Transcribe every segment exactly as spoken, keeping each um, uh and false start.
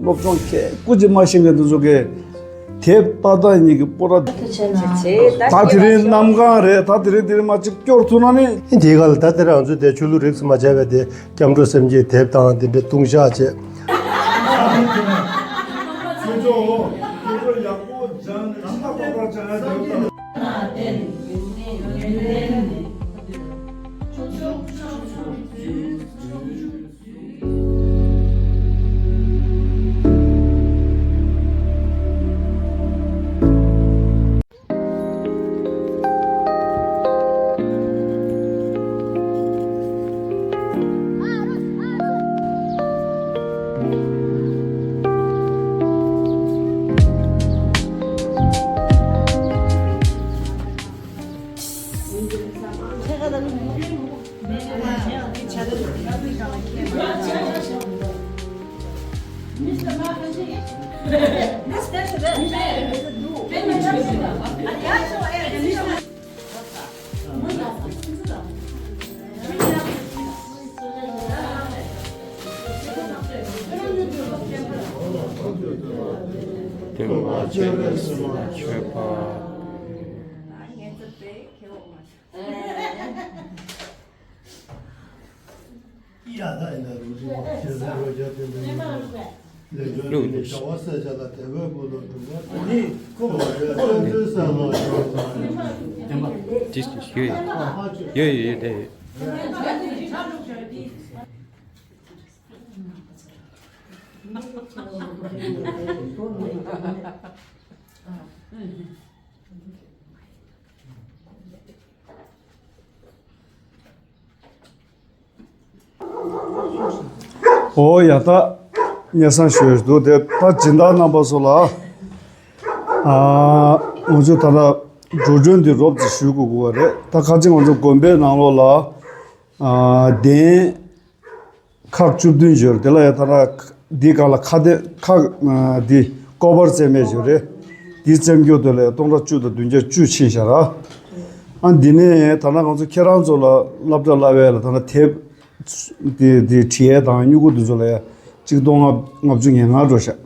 སློབ་སྦྱོང་ཁྱེད་སྐུ་མཁྱེན་མ་ཤེས་མཁན་དེ་ཚོ་གིས་དེབ་ཏག་ཏག་གཉིས་ཀྱི་སྤོ་ར། ད་དེ་རིང་གནམ་གང་རེད། ད་དེ་རིང་དེ་རིང་མ་གཅིག་སྐྱོར་ཐུབ་ན་ནི། དེའི་སྒང་ལ་ད་དེ་རང་ཚོ་དེ་ཆོས་ལུགས་རིས་སུ་མ་ཆད་པའི་དེ་སྐྱབས་འགྲོ་སེམས་བསྐྱེད་དེབ་དང་དེ་འདྲ་ལྟུང་བཤགས་བྱས། ཆོས་ཕྱོགས་ཆོས་ཕྱོགས་ཡག་པོ་སྦྱངས་ནས་ཆོས་པ་པ་སྦྱང་ཡ་དེབ་དང་། དེ་མ་བྱས་ན་སེམས་ཆོས་པ། ལུགས་ཡོད། ཡོད་ཡོད་ཡོད་དེ་ཡོད། ཨོ་ཡ། ད་སྙན་སེང་ཞུས་འདུག་དེ་ད་སྦྱིན་བདག་རྣམ་པ་ཚོ་ལ། ཨ། ང་ཚོ་ད་ལྟ་འགྲོ་གྲོན་འདི་རོབ་ཙམ་ཞུ་དགོས་དགོས་པ་རེད། ད་ཁ་ཅིག་ང་ཚོ་དགོན་པའི་ནང་ལོགས་ལ། ཨ། གདན་ཁག་བཅུ་བདུན་ཡོད་རེད། དེ་ལ་ཡང་ད་ལྟ་འདི་སྒང་ལ་ཁ་གདན་ཁག་འདི་ཀོ་པར་བཙེམ་མེད་ཡོད་རེད། འདི་བཙེམ་རྒྱུ་དེ་ལ་ཡང་སྟོང་ཕྲག་བཅུ་དང་བདུན་བརྒྱ་བཅུ་ཕྱིན་བཞག་ར། ཨ། འདི་ནས་ད་ལྟ་ང་ཚོ་ཁྱེད་རང་ཚོ་ལ་སློབ་གྲྭ་བསླབ་ཡས་ལ་ད་ལྟ་དེབ་འདི་འདི་བྲིས་ཡས་དང་སྨྱུ་གུ་འདི་ཚོ་ལ་ཡང་གཅིག་སྟོང་ལྔ་བཅུ་ང་ལྔ་འགྲོ་ཤག་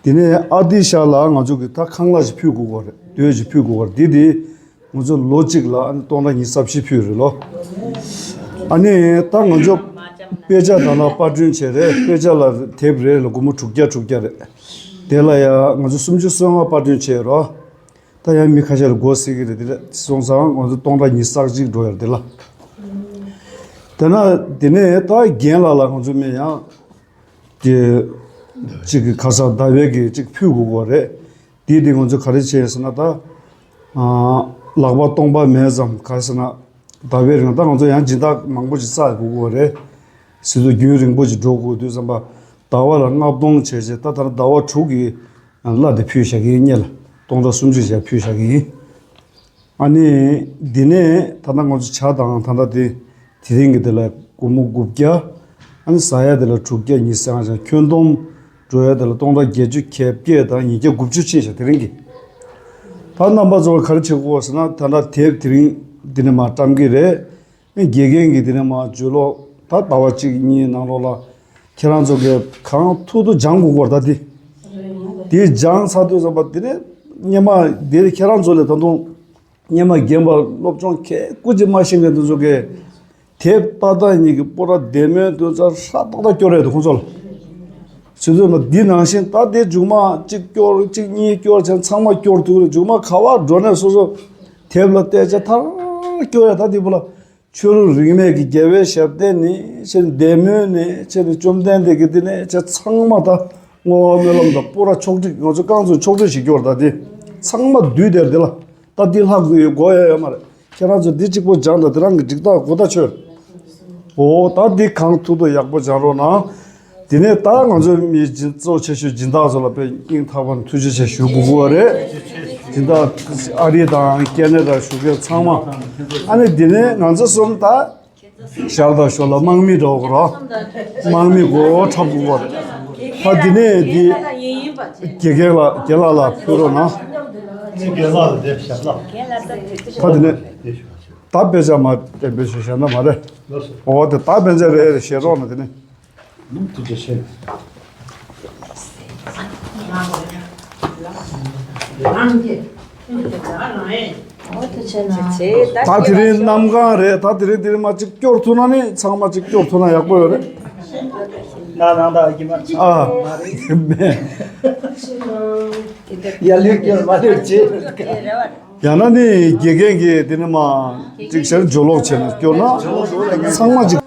དེ་ནས་ཨ་ཏི་ཤ་ལ་ང་ཚོ་གི་ད་ཁང་གླ་ཞིག་ཕུལ་དགོས་ཀྱི་རེད། དོས་ཞིག་ཕུལ་དགོས་ཀྱི་རེད། འདི་དེ་ང་ཚོ་ལོ་གཅིག་ལ་ཨ་ནི་སྟོང་ཕྲག་ཉི་ཤུ་རྩ་བཞི་ཕུལ་རེད་ལོ། ཨ་ནི་ད་ང་ཚོ་དཔེ་ཆ་དང་ལ་པར་སྐྲུན་བྱས་རེད། དཔེ་ཆ་ལ་དེབ་རེ་ལ་སྒོར་མོ་དྲུག་བརྒྱ་དྲུག་བརྒྱ་རེད། དེ་ལ་ཡ་ང་ཚོ་སུམ་ཅུ་སོ་ལྔ་པར་སྐྲུན་བྱས་རོ། ད་ཡང་མི་ཁ་ཤས་ལ་སྒོ་ཟེར་གི་རེད། དེ་ལ་སོང་ཙང་ང་ཚོ་སྟོང་ཕྲག་ཉི་ཤུ་རྩ་གཅིག་འགྲོ་ཡ་རེད་དེ་ལ། དེ་ན་དེ་ནས་ད་རྒན་ལགས་ལ་ང་ཚོ་མི་ཡང་དེ་གཅིག་གི་ཁ་སང་ཟླ་བའི་གི་གཅིག་ཕུལ་དགོས་ཀྱི་རེད། དེ་དེ་ང་ཚོ་ག་རེ་བྱས་ཟེར་ན་ད། ཨ། ལག་པ་སྟོང་པ་མེད་ཙམ་ག་རེ་ཟེར་ན། ཟླ་བའི་རིང་ད་ང་ཚོ་ཡང་སྦྱིན་བདག་མང་པོ་ཞིག་བཙལ་དགོས་ཀྱི་རེད། ཟེར་དུས་རྒྱུན་རིང་པོ་ཞིག་འགྲོ་དགོས་དུས་ཙམ་པ། ཟླ་བ་ལ་ལྔ་སྟོང་བྱས་བྱས་ད་ལྟ་ཟླ་བ་དྲུག་གི་གླ་དེ་ཕུལ་བཞག་གི་ཡིན། སྔོན་ལ་སྟོང་ཕྲག་སུམ་ཅུ་ཞིག་ཕུལ་བཞག་གི་ཡིན། ཨ་ནི་འདི་ནས་ད་ལྟ་ང་ཚོ་ཇ་དང་ད་ལྟ་དེ་དེ་རིང་གི་དེ་ལ་སྒོར་མོ་དགུ་བརྒྱ། ཨ་ནི་ཟ་ཡ་དེ་ལ་དྲུག་བརྒྱ་ཉི་ཤུ་རྩ་ལྔ་ཅང་ཁྱོན་བསྡོམས་འགྲོ་ཡ་དེ་ལ་སྟོང་ཕྲག་བརྒྱད་ཅུ་གྱ་བརྒྱད་དང་ཉིས་བརྒྱ་དགུ་བཅུ་ཕྱིན་ཤག་དེ་རིང་གི། ད་རྣམ་པ་ཚོ་ག་རེ་བྱེད་དགོས་ཟེར་ན་ད་ལྟ་དེབ་དེ་རིང་འདི་ནས་མར་བཀྲམ་གི་རེད། ཨ། དགེ་རྒན་གྱིས་དེ་ནས་མར་བརྗོད་ཀློག་ད་ཟླ་བ་གཅིག་གཉིས་ནང་ལོགས་ལ་ཁྱེད་རང་ཚོ་གིས་གང་ཐུབ་ཐུབ་སྦྱང་དགོས་ཀྱི་རེད་ད་དེ། དེ་སྦྱངས་ཚར་དུས་ཙམ་པ་དེ་ནས་སྔོན་མ་དེ་ཁྱེད་རང་ཚོ་ལས་ད་དུང་སྔོན་མ་རྒན་པ་སློབ་སྦྱོང་ཁྱེད་སྐུ་མཁྱེན་མ་ཤེས་མཁན་དེ་ཚོ་གིས་དེབ་ཏག་ཏག་གཉིས་ཀྱི་སྤོ་ར་བདེ་མོའི་དུས་ཚོད་ཧྲ་ཏག་ཏག་སྐྱོར་ཡས་འདུག་ཁོང་ཚོ་ལ། བྱེད་དུས་ན་འདི་ནང་བཞིན་ད་དེ་མཇུག་མ་གཅིག་སྐྱོར་གཅིག་གཉིས་སྐྱོར་བྱས་ཚང་མ་སྐྱོར་ཐུབ་རེད། མཇུག་མ་ག་བར་འགྲོ་ནས་སོ་སོ་དེབ་ལ་བལྟས་བྱས་ཐར་སྐྱོར་ཡས་ད་དེ་བུ་ལ། ཆོས་ལུགས་རིས་མེད་ཀྱི་དགེ་བའི་ཞབས་བརྟན་ནས་བྱས་ནས་བདེ་སྨོན་ནས་བྱས་ནས་བཅོམ་ལྡན་འདས་ཀྱི་དེ་ནས་བྱས་ཚང་མ་ད་བསྔོ་བ་སྨོན་ལམ་དང་སྤོ་ར་ཆོག་ཁྲིགས་ང་ཚོ་རྐང་བཙུགས་ཆོག་ཁྲིགས་ཤིག་སྐྱོར་ད་དེ་ཚང་མ་བསྡུས་དེར་དེ་ལ་ད་འདི་ལྷག་དགོས་ཡོད་དགོས་ཡ་ཡོད་མ་རེད། ཁྱེད་རང་ཚོ་འདི་གཅིག་པོ་སྦྱངས་དང་དེ་རང་གི་འགྲིག་ཐག་གོ་ཐག་ཆོད། འོ་ད་འདི་གང་ཐུབ་ཐུབ་ཡག་པོ་སྦྱང་རོགས་གནང་། དེ་ནས་ད་ང་ཚོའི་མི་སྦྱིན་གཙོ་ཆེ་ཤོས་སྦྱིན་བདག་ཚོ་ལ་དཔེ་སྙིང་ཐག་པ་ནས་ཐུགས་རྗེ་ཆེ་ཞུ་དགོས་ཀྱི་རེད། སྦྱིན་བདག་ཨ་རི་དང་ཁེ་ན་ཌ་བཞུགས་མཁན་ཚང་མ། ཨ་ནི་དེ་ནས་ང་ཚོ་གསུམ་ད་ཞར་དང་ཞོར་ལ་དམག་མི་འདྲ་བོ་གོ་ར། དམག་མི་མགོ་བོ་འཁྲབ་དགོས་ཀྱི་རེད། ད་དེ་ནས་འདི་དགེ་རྒན་ལ་དགེ་ལགས་ལ་ཕུལ་རོགས་གནང་། དགེ་ལགས་ལ་དེ་ཞབས་ལགས། ད་དེ་ནས་ད་དཔེ་ཆ་མ་བསྟན་པའི་ཞབས་ཞབས་ན་མ་རེད། འོ་དེ་ད་དཔེ་ཆ་རེ་རེ་བཞེས་རོགས་གནང་དེ་ནས། ཐུགས་རྗེ་ཆེ། ད་དེ་རིང་གནམ་གང་རེད། ད་དེ་རིང་དེ་རིང་མ་གཅིག་སྐྱོར་ཐུབ་ན་ནི་ཚང་མ་གཅིག་སྐྱོར་ཐུབ་ན་ཡག་པོ་ཡོད་རེད། ན་ནང་ད་ཨ་ཀྱི་མ་ཨ་མེད། ཡ་ལུས་སྐྱོར་མ་ལུས་བྱེད། ཡང་ན་ནི་དགེ་རྒན་གྱིས་དེ་ནི་མ་གཅིག་ཤར་ཇོ་ལོག་བྱས་ནས་སྐྱོར་ན་ཚང་མ་གཅིག་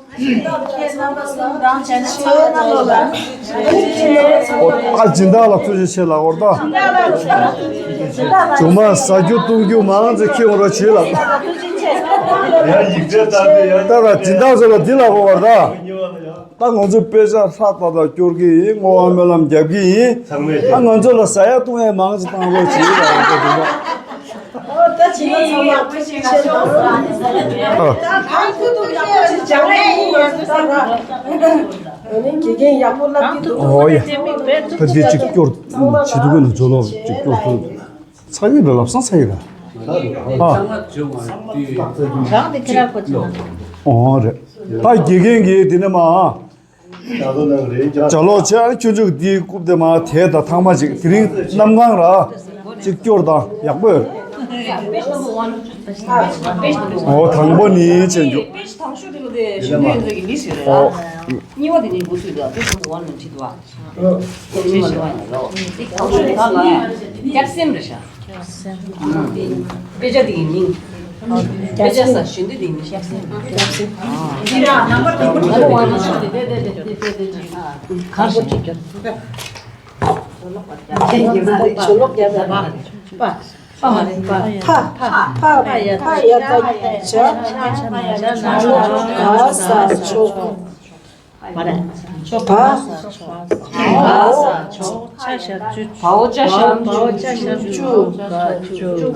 ཨོ། ད་སྦྱིན་བདག་ལ་ཐུགས་རྗེ་ཆེ་ལབ་དགོས་རེད་ད། ཇོ་མ་ཟ་རྒྱུ་བཏུང་རྒྱུ་མང་ཙམ་ཁྱེར་འོང་རོགས་བྱེད་ལབ། ཡ་ཡིག་ཚད་ལྟར་དུ་ཡ། ད་ད་སྦྱིན་བདག་ཚོ་ལ་འདི་ལབ་དགོས་རེད་ད། ད་ང་ཚོ་དཔེ་ཆ་ཧྲ་ཏག་ཏག་སྐྱོར་གྱི་ཡིན། བསྔོ་བ་སྨོན་ལམ་རྒྱབ་ཀྱི་ཡིན། ཚང་མས་ད་ང་ཚོ་ལ་ཟ་ཡ་བཏུང་ཡ་མང་ཙམ་བཏང་རོགས་བྱེད་ལབ་དགོས་རེད་ད། ཨོ་ད་ཇི་ལྟར་ཚང་མ་ཐུགས་རྗེ་ཆེ་གནང་། ཨ་ནི་དགེ་རྒན་ཡག་པོ་བསླབ་ཀྱི་འདུག་ཨོ་ཡ། ད་འདི་གཅིག་སྐྱོར་བྱེད་ཐུབ་ཀྱི་ན་ཇོ་ལོག་གཅིག་སྐྱོར་ཐུབ། ཚ་གི་རེད་ལབ་སང་ཚ་གི་རེད། ཨ། ཨོ་རེད། ད་དགེ་རྒན་གྱིས་འདི་ནས་མ། ཇ་ལོག་ཆེ་ཁྱོད་ཚོས་འདི་རྐུབ་དེ་མ་དེ་ད་ཐང་མ་ཅིག་དེ་རིང་གནམ་གང་ར་ཅིག་སྐྱོར་དང་ཡག་པོ་ཡོད། ཨོ་དང་པོ་ནི་ཅན་རྒྱུ། ཨོ། གཉིས་པ་དེ་ནི་འགོ་ཚུགས་དང་དེ་ཚོ་ཝན་ནང་ཁྲིད་དུ་བ། དེ་དང་ཤོས་དེ་ག་ལ་སྐྱབས་སེམས་རེད་ཤག་དཔེ་ཆ་དེ་གི་མིང་། དཔེ་ཆ་ས་ཞུ་འདི་དེ་མིང་སྐྱབས་སེམས། སྐྱབས་སེམས། འདི་རང་ནམ་པར་དང་པོ་ནམ་པར་ཝན་ནང་ཤོས་དེ་དེ་དེ་ག་རེ་ཞིག་ཆོ་ལོག་རྒྱབ་པ། ཕ་ཕ་ཕ་ཕ་ཕ་ཡ་ད་ཆ་ཆ་ཆ་ཆ་ཆ་ཆ་ཆ་ཆ་ཆ་ཆ་ཆ་ཆ་ཆ་ཆ་ཆ་ཆ་ཆ་ཆ། བ་ར། བ། བ། བ། ཆ་ཞབས་ཀྱུ། བའོ་ཅ་ཞབས་ཀྱུ། བའོ་ཅ་ཞབས་ཀྱུ།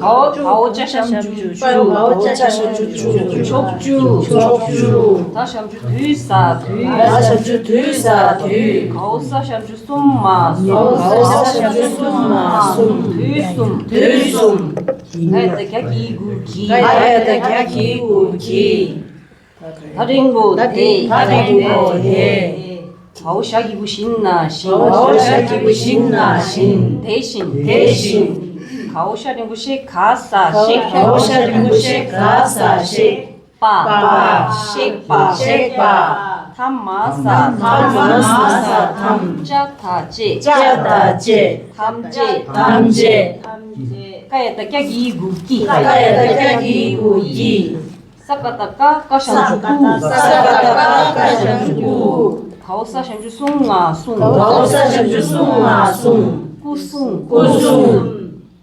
བའོ། བའོ་ཅ་ཞབས་ཀྱུ་བཅུ། བའོ་ཅ་ཞབས་ཀྱུ་བཅུ། ཅོག་བཅུ། ཅོག་བཅུ། ད་ཞབས་ཀྱུ་དུ་ས་དུས། ད་ཞབས་ཀྱུ་དུ་ས་དུས། གའོ་ས་ཞབས་ཀྱུ་གསུམ་མ་གསུམ། གའོ་ས་ཞབས་ཀྱུ་གསུམ་མ་གསུམ། དུས་གསུམ། དུས་གསུམ། ག་ཡ་བཏགས་གྱ་གི་གུ་གྱི། ག་ཡ་བཏགས་གྱ་གི་གུ་གྱི། ད་འགྲེང་བུ་དེ། ད་འགྲེང་བུ་དེ། བའོ་ཞབས་ཀྱུ་གུ་ཞབས་ཀྱུ་ན་ཞབས། བའོ་ཞབས་ཀྱུ་གུ་ཞབས་ཀྱུ་ན་ཞབས། དེ་བཞིན། དེ་བཞིན། གའོ་ཤ་འགྲེང་བུ་གཤེ་ག་ས་གཤེགས། གའོ་ཤ་འགྲེང་བུ་གཤེ་ག་ས་གཤེགས། པ། པ། གཤེགས་པ། གཤེགས་པ། ཐ་མ་ས། ཐ་མ་ས། ཐམ། ཅ་ད་ཅེས། ཅ་ད་ཅེས། ཐམས་ཅད། ཐམས་ཅད། ཀ་ཡ་བཏགས་ཀྱ་གི་གུ་ཀྱི། ཀ་ཡ་བཏགས་ཀྱ་གི་གུ་ཀྱི། ས་ཀ་བཏགས་སྐ། སྐ་ཞབས་ཀྱུ་སྐུ། ས་ཀ་བཏགས་སྐ། སྐ་ཞབས་ཀྱུ་སྐུ། གའོ་ས་ཞབས་ཀྱུ་གསུམ་ང་གསུང་། གའོ་ས་ཞབས་ཀྱུ་གསུམ་ང་གསུང་། སྐུ་གསུང་། སྐུ་གསུང་།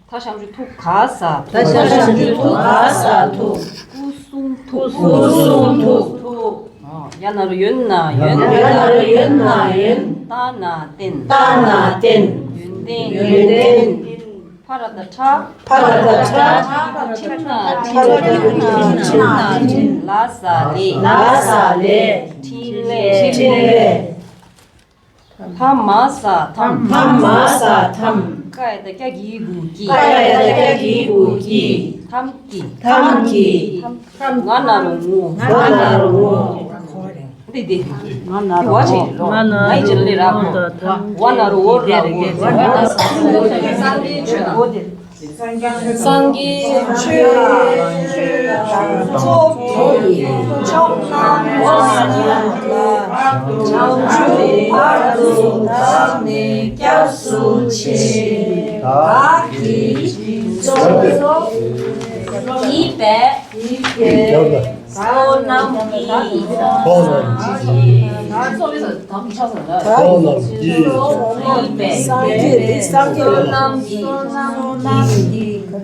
ཐ་ཞབས་ཀྱུ་ཐུ་ག་ས་ཐུག། ཐ་ཞབས་ཀྱུ་ཐུ་ག་ས་ཐུག། སྐུ་གསུང་ཐུགས། སྐུ་གསུང་ཐུགས། ཡ་ན་རོ་ཡོ་ན་ཡོན། ཡ་ན་རོ་ཡོ་ན་ཡོན། ཏ་ན་བསྟན། ཏ་ན་བསྟན། ཡོན་ཏན། ཡོན་ཏན། ཕ་ར་བཏགས་ཕྲ། ཕ་ར་བཏགས་ཕྲ། ཕྲ་ན་ཕྲིན། ཕྲ་ན་ཕྲིན། ལ་ས་ལས། ལ་ས་ལས། ཕྲིན་ལས། ཕྲིན་ལས། ཐ་མ་ས་ཐམ། ཐ་མ་ས་ཐམ། ཀ་ཡ་བཏགས་ཀྱ་གི་གུ་ཀྱི། ཀ་ཡ་བཏགས་ཀྱ་གི་གུ་ཀྱི། ཐམ་གྱི། ཐམ་གྱི། ང་ན་རོ་ངུ། ང་ན་རོ་ངུ། འདི་འདི། ང་ན་རོ་ངུ། ང་ན་རོ་ངུ། ང་ན་རོ་ངུ། ང་ན་རོ་ངུ། སངས་རྒྱས་ཆོས་ཚོགས་ཀྱི་མཆོག་རྣམས་ལ། བྱང་ཆུབ་བར་དུ་བདག་ནི་སྐྱབས་སུ་མཆི། བདག་གིས་ཀྱི་ཚོགས་ཀྱི་པའི། བསོད་ནམས་ཀྱིས། བསོད་ནམས་ཀྱིས། བསོད་ནམས་ཀྱིས། བསོད་ནམས་ཀྱིས།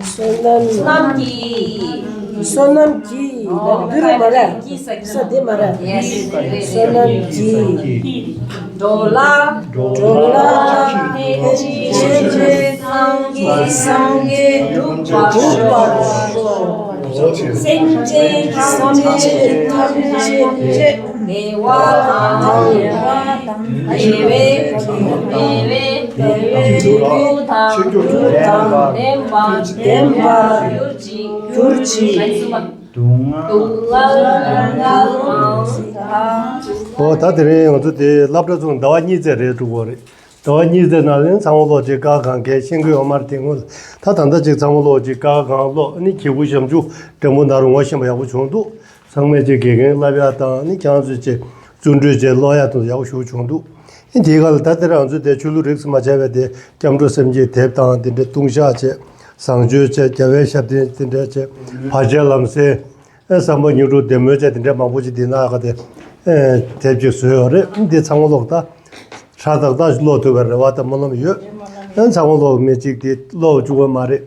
བསོད་ནམས་ཀྱིས། བསོད་ནམས་ཀྱིས། བསོད་ནམས་ཀྱིས། འདི་རུ་མ་རེད། ས་འདི་མ་རེད། བསོད་ནམས་ཀྱིས། འགྲོ་ལ། འགྲོ་ལ། ཕན་ཕྱིར་སངས་རྒྱས་སངས་རྒྱས་འགྲུབ་པར་ཤོག། སེམས་ཅན་ཐམས་ཅད་ཐམས་ཅད་བདེ་བ་དང་བདེ་བའི་བདེ་བའི་རྒྱུ་དང་རྒྱུ་དང་ལྡན་པར་ལྡན་པར་གྱུར་ཅིག། གྱུར་ཅིག། སྡུག་བསྔལ་སྡུག་བསྔལ་མང་དང་། ཨོ་ད་དེ་རིང་ང་ཚོ་དེ་སློབ་གྲྭ་ཚོ་ཟླ་བ་གཉིས་ཙམ་རེད་འགྲོ་གི་རེད། ཟླ་བ་གཉིས་ཙམ་ནང་ལ་ཚང་མ་ལོག་ཅིག་དཀའ་ཁག་གང་གས་ཤེས་ཀྱི་ཡོད་མ་རེད། དེ་སྔོན་ད་ད་ལྟ་ཅིག་ཚང་མ་ལོག་ཅིག་དཀའ་ཁག་གང་ལོག་ནི་གྱི་གུ་ཞབས་ཆུ་འགྲེང་བུ་ནང་རུ་ངོ་ཤེས་པ་ཡག་པོ་བྱུང་འདུག་ཚང་མས་ཅིག་དགེ་རྒན་བསླབ་ཡག་དང་ནི་ཁྱེད་རང་ཚོས་ཅིག་བརྩོན་འགྲུས་ཅིག་སློག་ཡག་དང་ཡག་པོ་ཞེ་པོ་བྱུང་འདུག་ཨེ་དེའི་སྒང་ལ་ད་ལྟ་རང་ཚོས་དེ་ཆོས་ལུགས་རིས་སུ་མ་ཆད་པའི་དེ་སྐྱབས་འགྲོ་སེམས་བསྐྱེད་དེབ་དང་དེ་འདྲའི་ལྟུང་བཤགས་བྱས། བཟང་སྤྱོད་བྱས། རྒྱལ་བའི་ཞབས་བརྟན་དེ་འདྲ་བྱས། བར་ཆད་ལམ་སེལ། ཨེ་བསམ་པ་སྙིང་སྡུག་བདེ་སྨོན་བཅས་དེ་འདྲ་མང་པོ་ཅིག་འདི་ན་ཡག་ག་དེ་ཨེ་དེབ་ཅིག་བཟོས་ཡོད་རེད། འདི་ཚང་མ་ཀློག་ད་ཧྲ་ཏག་ཏག་ཀློག་ཐུབ་པའི་རེ་བ་དང་སྨོན་ལམ་ཡོད། ཨེ་ཚང་མ་ཀློག་མི་གཅིག་དེ་ཀློག་བཅུག་པ་མ་རེད།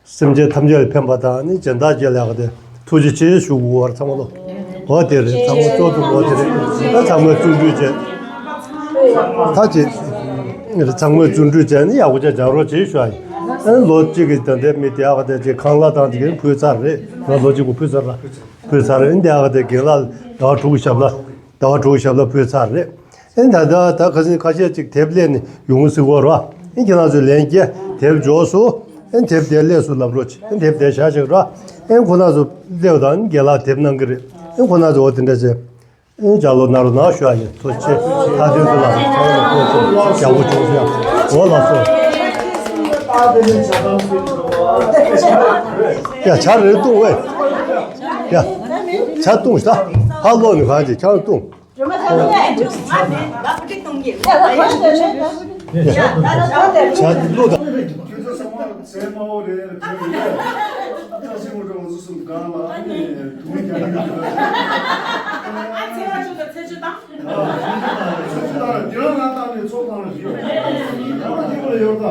སེམས་ཅན་ཐམས་ཅད་ལ་ཕན་པ་དང་ནི་སྦྱིན་བདག་བཅས་ལ་ཡག་ག་དེ་ཐུགས་རྗེ་ཆེ་ཞུ་དགོས་པར་ཚང་མ་ཀློག་འོ་དེ་རེད། ཚང་མ་གཙོ་གཙོ་འོ་དེ་རེད། ཨེ་ཚང་མས་བརྩོན་འགྲུས་བྱས། ད་ཅི་ཚང་མས་བརྩོན་འགྲུས་བྱས་ནི་ཡག་པོ་ཅིག་སྦྱང་རོགས་བྱེད་ཞུ་ཡ་ཡིན། ཨེ་ལོ་གཅིག་གི་ད་ལྟའི་མི་དེ་ཡག་ག་དེ་ཅིག་ཁང་གླ་དང་དེ་གའི་ཕུལ་ཚར་རེད། ང་ལོ་གཅིག་གི་ཕུལ་ཚར་ལ་ཕུལ་ཚར་རེད། འདི་ཡག་ག་དེ་རྒན་ལགས་ཟླ་བ་དྲུག་གི་ཞབས་ལ་ཟླ་བ་དྲུག་གི་ཞབས་ལ་ཕུལ་ཚར་རེད། ཨེ་ད་ལྟ་ད་ཁ་སང་ཁ་ཤས་ཅིག་དེབ་ལེན་ནས་ཡོང་གི་ཟེར་གོ་ར། ཨེ་ཁྱེད་རང་ཚོས་ལན་རྒྱག་དེབ་འབྱོར་སོང་། ཨེ་དེབ་དེ་ལེན་སོང་ལབ་རོགས་བྱེད། ཨེ་དེབ་དེ་བཞག་ཅིག་ར། ཨེ་ཁོ་རང་ཚོ་སླེབས་དང་རྒན་ལགས་དེབ་གནང་གི་རེད། ཨེ་ཁོ་རང་ཚོ་འོ་དེ་འདྲ་བྱས། ཨེ་ལྗགས་ཀློག་གནང་རོགས་གནང་ཞུ་ཡ་ཡིན། ཐུགས་རྗེ་ཆེ། ལྷ་ལྡན་དུ་ལགས་ཚང་མ་ལ་ཐུགས་རྗེ་ཆེ། ཡག་པོ་བྱུང་སོང་ཡ། འོ་ལགས་སོ། ཡ་ཇ་རེ་བཏུང་བས། ཡ་ཇ་བཏུང་ཤག་ཧ་ལོ་ནི་གང་ཅི་ཆང་བཏུང་། ཇ་བླུགས་དང་། ཁྱོད་ཚོ་ཚང་མ་ཟས་དམའ་བོ་རེད། ཁྱོད་རེད། ཨ་ཅག་ཞིག་མོ་འགྲོ་ང་ཚོ་གསུམ་གང་ལ་ཨ་ནི་དུང་རྒྱག་གི་ཡོད་རེད། ཨ་ཚེ་བ་ཆུ་དང་ཚེ་ཆུ་དང་། ཨ་ཚེ་ཆུ་དང་། དེ་རང་ང་བཏང་ནས་ཚོགས་བཏང་ལ་ཞུ། ཨ་ནི་དེ་བ་ལ་ཡོད་ད།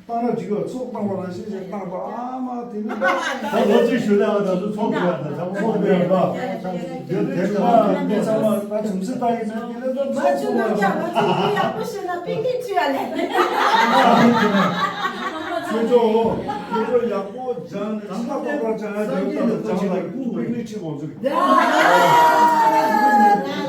བཏང་ན་འགྲིག་གི། ཚོགས་བཏང་བ་རང་བཞིན་ཞིག་བཏང་པ་ཨ་མ་དེ་ནི། ད་ལོ་གཅིག་ཞུ་ལས་ཨ་ད་ཚོ་ཚོགས་དགོས་ཨ་ད་ཚང་མ་ཚོགས་དགོས་ཨ་ད། དེ་དེ་ཚང་མ་དེ་ཚང་མ་ད་བྱམས་བརྩེ་ལྟ་ཡི་མེད་དེ་ལས་ད་ཚོགས་ཚོགས་ལ། ང་ཚོ་ཡག་པོ་ཞུ་ན་པིག་ནིག་ཁྲིད་ཡ་ལས། ཁྱོད་ཚོ་ཁྱོད་ཚོ་ཡག་པོ་སྦྱང་ནས་ཚགས་པར་སྦྱང་ཡ་ཁྱོད་ཚོ་སྦྱང་ལ་པིག་ནིག་ཁྲིད་འོང་ཚུལ། ཡ། ཡ། ཚགས་པར་སྦྱང་ནས།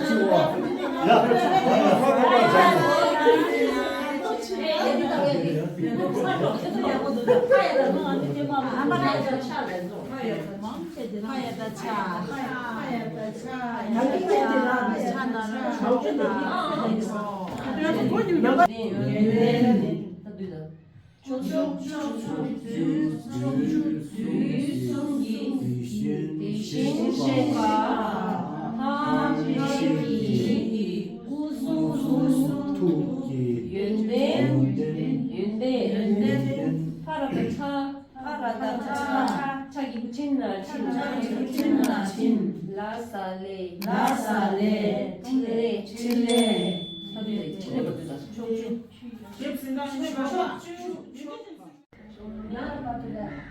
ཐུགས་ཀྱི་ཡོན་ཏན། ཡོན་ཏན། ཡོན་ཏན། ཕ་ར་བཏགས་ཕྲ། ཕ་ར་བཏགས་ཕྲ། ཕྲ་གི་ཕྲིན་ལ་ཕྲིན། ཕྲ་གི་ཕྲིན་ལ་ཕྲིན། ལ་ས་ལེ། ལ་ས་ལེ། ཕྲིན་ལས། ཕྲིན་ལས། ཕྲིན་ལས། ཕྲིན་ལས་པ་དུ་ད་ཕྱོགས་ཆོས། ཞེས་ཟིན་ན་ཕྱོགས་ཆོས། ཕྱོགས་ཆོས། ཡང་པ་དུ་ད།